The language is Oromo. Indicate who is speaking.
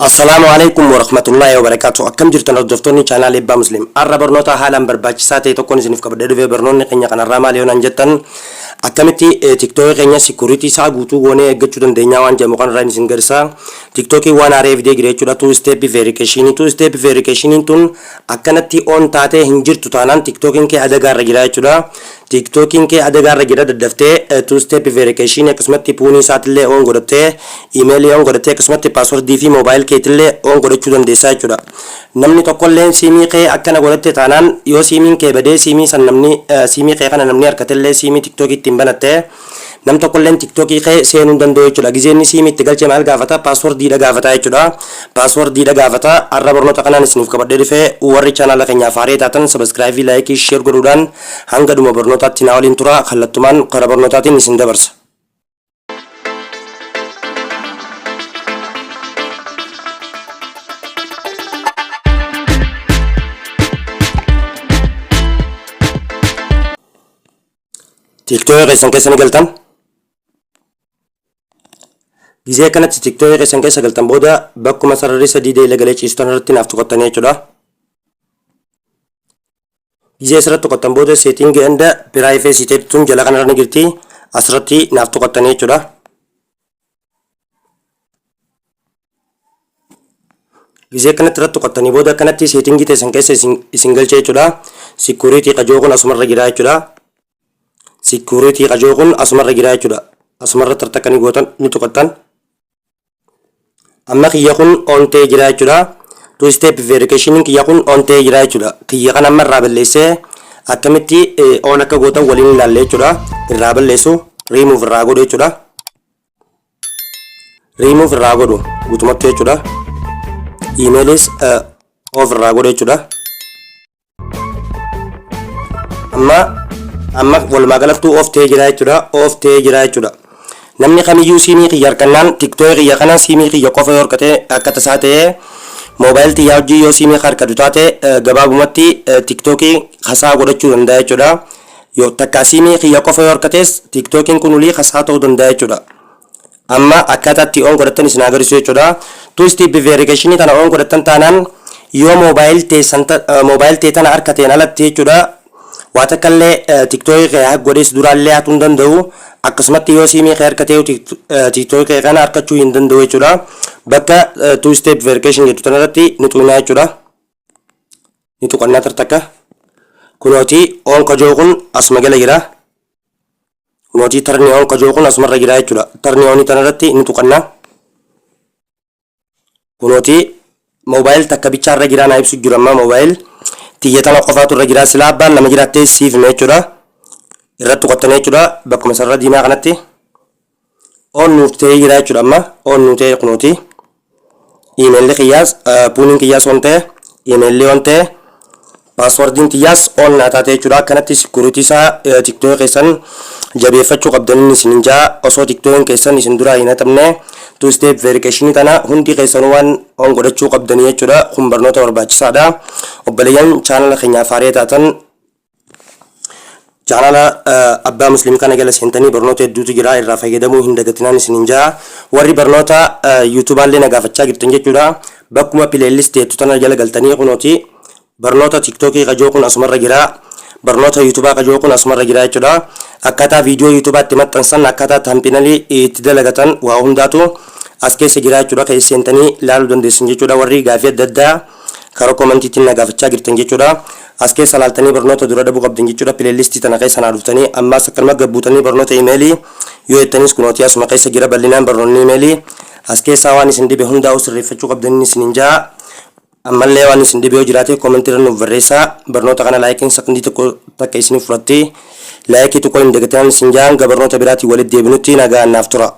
Speaker 1: Assalaamu Aleykum Warahmatullaahi Wabarakaatuh Akkam jirtan hordoftoonni chaanaala Eebbaa Muslim Har'a barnoota haalaan barbaachisaa ta'e tokkoon isiniif qabadhee dhufe. Barnoonni keenya kanarraa maal yoo naan jettan, akkamitti TikTok keenya security isaa guutuu goonee eeggachuu dandeenyaa waan jedhamu kanarraa isin garsiisa. TikTok waan haaree fidee jira jechuudha, two step verification. Two step verification tun akkanatti on taatee hin jirtu taanaan, TikTokiin kee adagaarra jira jechuudha. TikTokiin kee adagaarra jira. Daddaftee two step verification, akkasumatti PIN isaatillee on godhattee, email on godhattee, akkasumatti password fi mobile keetillee on godhachuu dandeessaa jechuudha. Namni tokkolleen siimii kee akkana godhatte taanaan, yoo siimiin kee badee, siimii san namni, siimii kee kana namni harkatellee, siimii TikTokii ittiin banattee, nam tokkolleen TikTokii kee seenuu hin danda'u jechuudha. Gizeenni siimii itti galchee maal gaafata? Passwordiidha gaafata jechuudha. Passwordiidha gaafata. Har'a barnoota kanaan isiniif qabadhee dhufee, warri chaanaala keenyaaf haaree taatan subscribe, like, share godhuudhaan hanga dhuma barnootaatti naa waliin tura. Kallattumaan karaa barnootaatiin isin dabarsa. TikTokii keessan keessa ni galtan. Gizee kanatti TikTokii keessan keessa galtan booda, bakkuma sararri sadii deela galee ciisu irratti naaf tuqattanii jechuudha. Gizee asirratti tuqattan booda, setting and privacy tun jala kanarra ni jirti. Asirratti naaf tuqattanii jechuudha. Gizee kanatti irratti tuqattanii booda, kanatti setting teessan keessa isin galchee jechuudha. Security qajoo kun asumarra jira jechuudha. Security qajoo kun asumarra jira jechuudha. Asumarra tartakkanii gootan ni tuqattan. Amma kiyya kun on ta'ee jira jechuudha. Two step verification kiyya kun on ta'ee jira jechuudha. Kiyya kan amma irraa balleessee akkamitti on akka gootan waliin ilaalle jechuudha. Irraa balleessu, remove irraa godhu jechuudha. Remove irraa godhu guutumatti jechuudha. Emailis off irraa godhu jechuudha. Amma walumaa galattuu off ta'ee jira jechuudha. Off ta'ee jira jechuudha. Namni kamiyyuu siimii kiyya harkannaan, TikTokii kiyya kana siimii kiyya qofa yoo harkate, akka tasaa ta'ee mobile xiyyaa hojii yoo siimii harkatu taate, gabaabumatti TikTokii hasaa godhachuu danda'a jechuudha. Yoo takka siimii kiyya qofa yoo harkates, TikTokiin kun olii hasaa ta'uu danda'a jechuudha. Amma akkaataa itti on godhattan isin agarsiisu jechuudha. Two step verification tana on godhattan taanaan, yoo mobile teessan, mobile tee tana harkateen alatti jechuudha. Waa takka illee TikTokii kee hack godhees duraallee hatuu hin danda'u. Akkasumatti yoo siimii kee harkatee TikTokii kee kana harkachuu hin danda'u jechuudha. Bakka two step verification jettu tanarratti ni tuqnaa jechuudha. Ni tuqannaa tartakka. Kunooti on kajoo kun asuma jala jira. Kunooti turn on kajoo kun asumarra jira jechuudha. Turn on tanarratti ni tuqannaa. Kunooti mobile takka bichaarra jira naa ibsu jiru. Amma mobile tiyya tana qofaatu irra jira. Silaa abbaan lama jiraattee siif hime jechuudha. Irratti tuqattanii jechuudha. Bakkuma sarara diimaa kanatti on nuuf ta'ee jira jechuudha. Amma on nuuf ta'e kunooti. Emailli kiyyaas, PINiin kiyyaas on ta'e, emailli on ta'e, passwordiin kiyyaas on naa taate jechuudha. Akkanatti security isaa TikTokii keessan jabeeffachuu qabdaniin isin jaa. Osoo TikTokiin keessan isin duraa hin hatamne, two step verification tana hundi keessanuu waan on godhachuu qabdanii jechuudha. Kun barnoota barbaachisaadha. Obboleeyyan chaanala keenyaaf haaree taatan, chaanala Abbaa Muslim kana jala seentanii barnoota hedduutu jira, irraa fayyadamuu hin dagatinaan isinin jaa. Warri barnoota YouTubaallee na gaafachaa jirtan jechuudha, bakkuma playlist jettu tana jala galtanii, kunooti barnoota TikTokii kajoo kun asumarra jira, barnoota YouTubaa kajoo kun asumarra jira jechuudha. Akkaataa viidiyoo YouTubaatti maxxansan, akkaataa thumbnail itti dalagatan, waa hundaatu as keessa jira jechuudha. Keessa seentanii ilaaluu dandeessan jechuudha. Warri gaafii adda addaa karaa commentiitiin na gaafachaa jirtan jechuudha, as keessa laaltanii barnoota dura dhabuu qabdan jechuudha. Playlistii tana keessa naa dhuftanii, ammaas akkanuma gabbuutanii barnoota email yoo jettanis, kunootii asuma keessa jira bal'inaan barnoonni email. As keessaa waan isin dhibe hundaa'u sirreeffachuu qabdaniin isinin jaa. Ammallee waan isin dhibe yoo jiraate, commentii irra nuuf barreessaa. Barnoota kana likeiin sakandii tokko takka isiniif fudhatti, like tokko hin dagatinaan isin jaa. Hanga barnoota biraatiin walitti deebinutti nagaan naaf tura.